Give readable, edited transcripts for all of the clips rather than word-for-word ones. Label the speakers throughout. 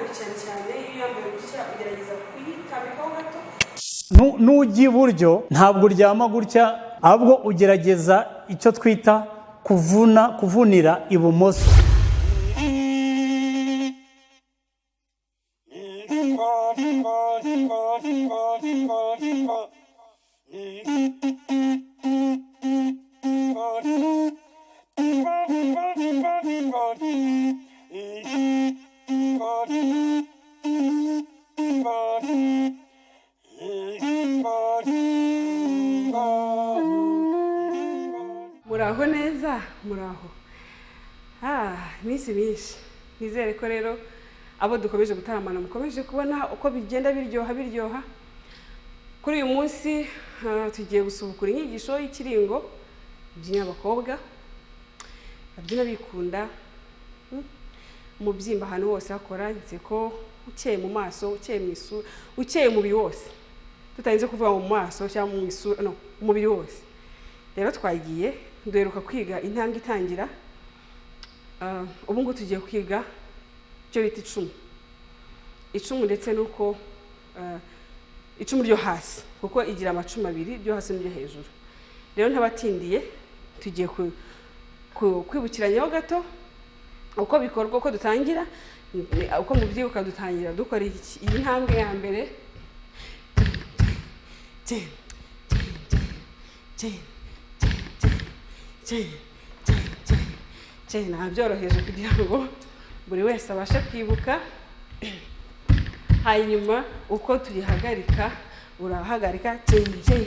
Speaker 1: Kandi cyane cyane iyo uyambaye gutya, ugerageza kuyitambikaho gato.
Speaker 2: Nujya iburyo, ntabwo uryama gutya, ahubwo ugerageza icyo twita kuvuna, kuvunira ibumoso.
Speaker 1: Muraho neza, muraho. Iminsi myinshi. Nizere ko rero abo dukomeje gutaramana mukomeje kubona uko bigenda biryoha biryoha. Kuri uyu munsi tugiye gusubukura inyigisho y'ikiringo byina abakobwa babyina bikunda. Umubyimba ahantu hose hakora inseko, ukeye mu maso, ukeye mu isura, ukeye umubiri wose, tutarinze kuvuga mu maso cyangwa mu isura, no umubiri wose. Rero twagiye duheruka kwiga intambwe itangira. Ubu ngubu tugiye kwiga icyo bita icumu, icumu ndetse n'uko icumu ryo hasi, kuko igira amacumu abiri, iryo hasi n'iryo hejuru. Rero ntabatindiye, tugiye kwibukiranyaho gato uko bikorwa, uko dutangira. Uko mubyibuka, dutangira dukora iyi ntambwe ya mbere: ten, ten, ten, ten, ten, ten, ten. Nabyoroheje kugira ngo buri wese abashe kwibuka. Hanyuma uko tuyihagarika, urahagarika ten, ten,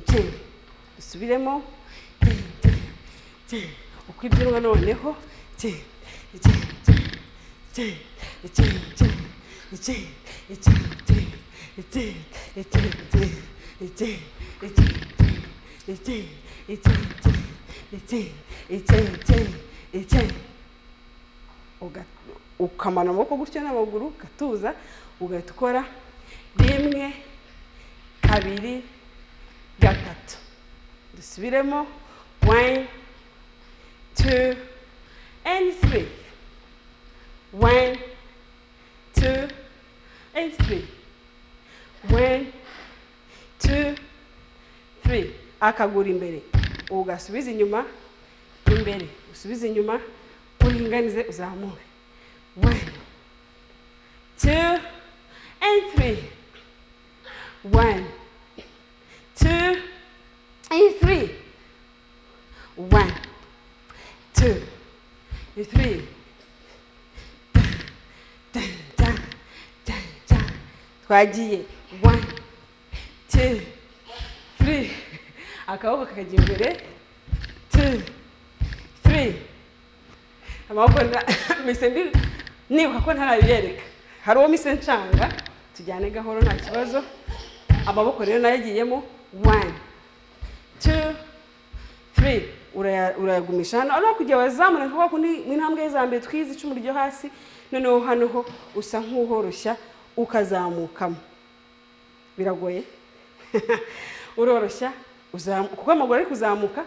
Speaker 1: ten. Dusubiremo: ten, ten, ten. Uko ibyinwa noneho: ten, ten, ten, ten, ten, ten, ten, ten, ten, ten, ten, ten, ten, ten, ten, ten, ten, ten, ten. Ukamanura amaboko gutyo n'amaguru, ugatuza, ugahita ukora rimwe, kabiri, gatatu. Dusubiremo: 1, 2 and 3, 1, 2 and 3, 1, 2, 3. Akaguru imbere, ugasubiza inyuma, imbere, usubize inyuma, uringanize, uzamure: 1, 2 and 3, 1, 2 and 3, 1, 2, 3. Twagiye: 1, 2, 3. Akaboko kakajya imbere: 2, 3. Amaboko mpise nibuka ko ntarabiyereka, hari uwo mise ncanga. Tujyane gahoro, nta kibazo. Amaboko rero nayo agiyemo: 1, 2, 3. Urayagumisha hano, ariko kugira wazamura nka kwa kundi mu intambwe za mbere twize icumu ryo hasi. Noneho hano ho usa nk'uhoroshya, ukazamukamo. Biragoye, uroroshya, kuko amaguru ari kuzamuka,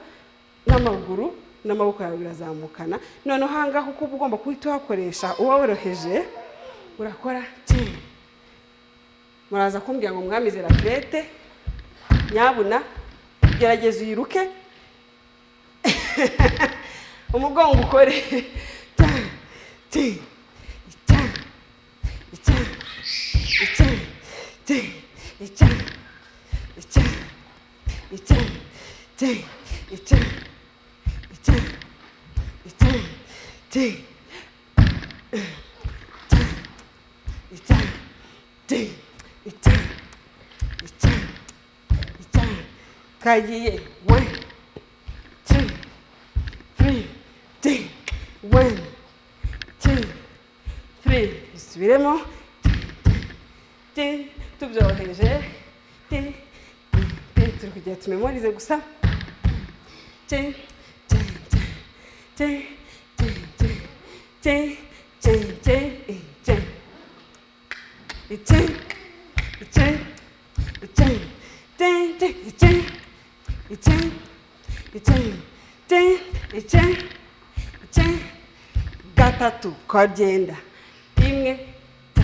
Speaker 1: n'amaguru n'amaboko yawe birazamukana. Noneho aha ngaha, uko uba ugomba guhita uhakoresha, uba woroheje, urakora ten. Muraza kumbwira ngo mwamize raclette. Nyabuna gerageza uyiruke, umugongo ukore: ta, ti, ta, ta, ta, ti, ta, ta, ta, ti, ta, ta, ta, ti, ta, ta, ti, ta, ta, ta. Kagiye: 1, 2, 3, 2, 1, 2, 3. Dusubiremo ti, tubyoroheje: ti, ti. Turi kugira tumemorize gusa: ti, ti, ti, ti, ti, ti, ti, ti, ti, ti, ti, ti, ti, ti, ti, ti, ti, ti, ti, ti. Gatatu, ukagenda rimwe, ta.